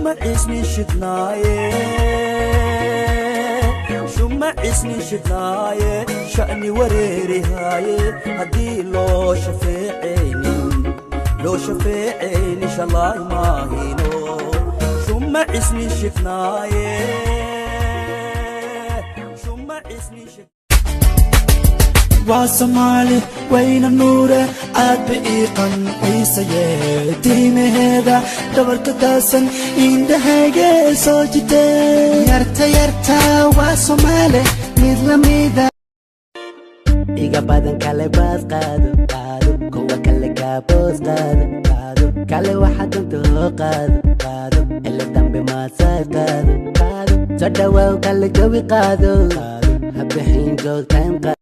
Shumaciisni shidnaaye, shumaciisni shidnaaye, sha'ni wareerihaaye, haddii loo shafeecaynin, loo shafeecayni shalaay maahino. Shumaciisni shidnaaye, shumaciisni. Waa Soomaali wayna nuure, aad ba ii qanciisaye, tiimaheeda dhabarka taasan indhahayge soo jitee. Yarta yarta waa Soomaali mid lamida. Iga badan kale baas qaado, qaado kuwa kale kaaboos, qaado, qaado kale waxa doonta hoo, qaado, qaado xilli dambe maasaad, qaado, qaado soo dhawaaw kale jawi, qaado, qaado habixin joog time qaado.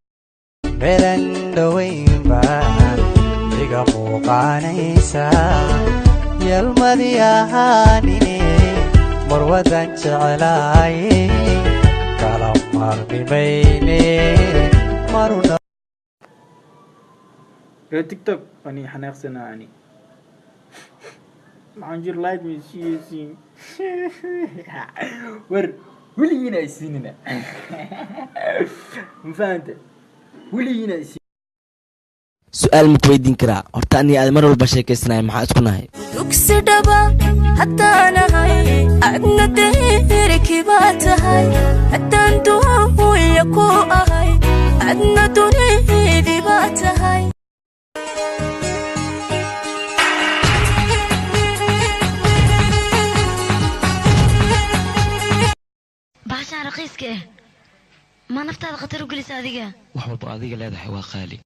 Meelan dhowayn baan iga muuqaanaysa, yalmadii ahaanine marwadan jeclaaye, kala maarmi mayne maruna. Reer TikTok ani xanaaqsanaa, ani maxaan jir like ma siiyeysiin? War weligiina ay siinina, ma fahante? Weligiina ay. Su-aal ma ku weydiin karaa horta? Aniga aad mar walba sheekaysanaya, maxaa isku nahay? Dugsi dhaba haddaanahay, adna deerki baa tahay, haddaan duuya ku ahay, adna dunidii baa tahay. Bahashaan raqiiska ah ma naftaada khatar u gelisa adiga? Wax walba adiga leedahay waa qaali.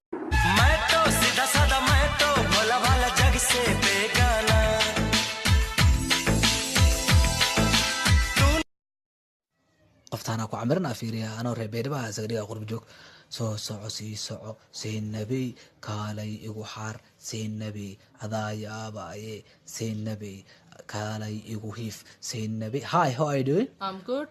Qoftaanaa ku camirana fiiriya anoo reer Beydhaba isaga dhiga qurba joog. Soo soco, sii soco, Seenabey, kaalay igu xaar, Seenabey, adaa yaabaaye, Seenabey, kaalay igu hiif, Seenabey. Hi, how are you doing? I'm good.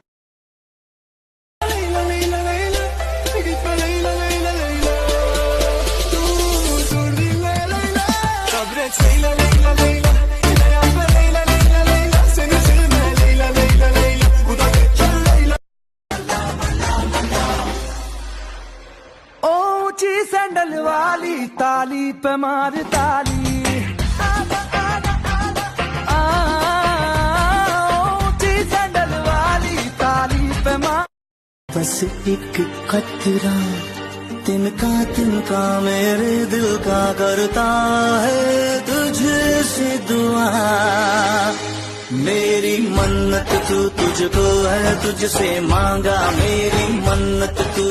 ऊंची सैंडल वाली ताली पे मार ताली, ऊंची सैंडल वाली ताली पे मार। बस एक कतरा तिनका तिनका मेरे दिल का करता है तुझसे दुआ, मेरी मन्नत तू तुझको है तुझसे मांगा मेरी मन्नत तू।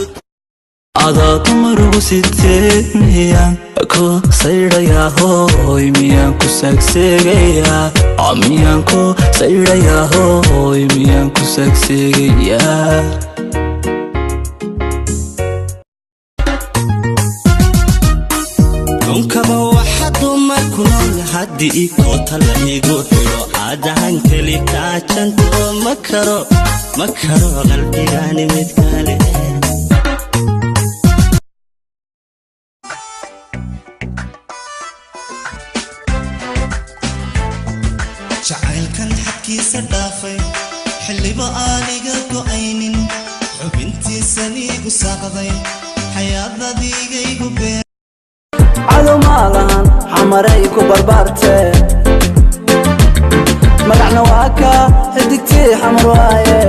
Adaa dumarugu sidee miyaan ku saydhayaa, hooy miyaan ku saagseegayaa, miyaan ku saydhayaa, hooy miyaan ku saagseegayaa? Dhunkaba waxa dumar ku nool haddii koota la igu xidho, aadahan keli kaajanto ma karo, ma karo qalbigaani mid kale. Jacaylkan xadkiisa dhaafay, xilliba aaniga go'aynin, xubintiisaniigu saaqday, xayaadadiigaygu been. Cadow maalahan xamaray ku barbaarte, magacna waa ka xidigtii xamar waaye,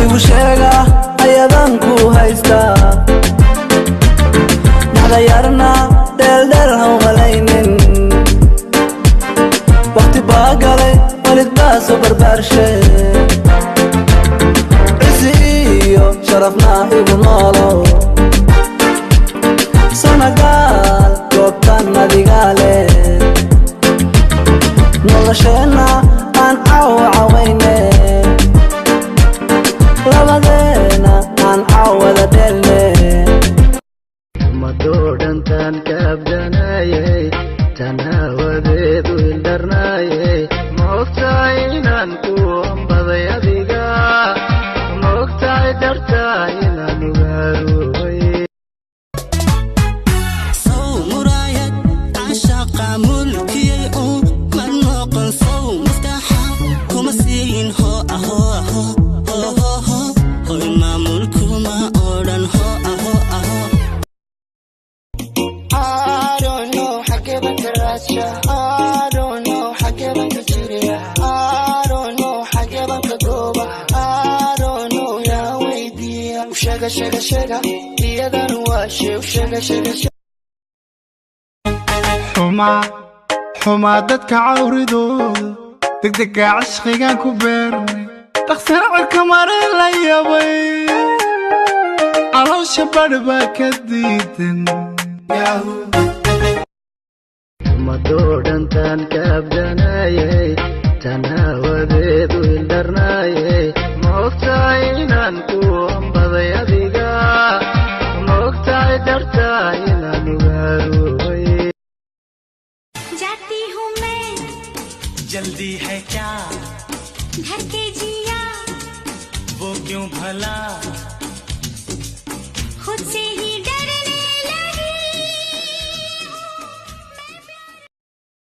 igu sheega ayadan ku haysta dhexdayarna dheeldheel ha umalaynin, waqti baa galay, walid baa soo barbaarshe, cisi iyo sharafna igu noolo. Sanagaal goobtan adigaale, nolosheenna aan caawa cawayne, labadeena aan caawada dheelne. Madoo dhantaan kaabdanayay, tan hawadeedu ildarnaayay, ma ogtahay inaan ku ambaday adiga? Ma ogtahay dartaa inaan ugaarubay? Sow muraayad caashaqa mulkiyey uu ma noqon sow. Sheega sheega sheega iyadan waa sheeg sheega sheega. Xumaa xumaa dadka cawridooda, degdega cishqigaan ku beernay, dhaqsana cirka mare la yabay, caloosha badh baa ka diidan. Umadoo dhantaan ka abdanayay, tan hawadeedu ildarnaayay. Ma ogtahay inaan ku ambaday adiga? Ma ogtahay dartaa inaan ugaarubay? जाती हूँ मैं, जल्दी है क्या? घर के जिया, वो क्यों भला? खुद से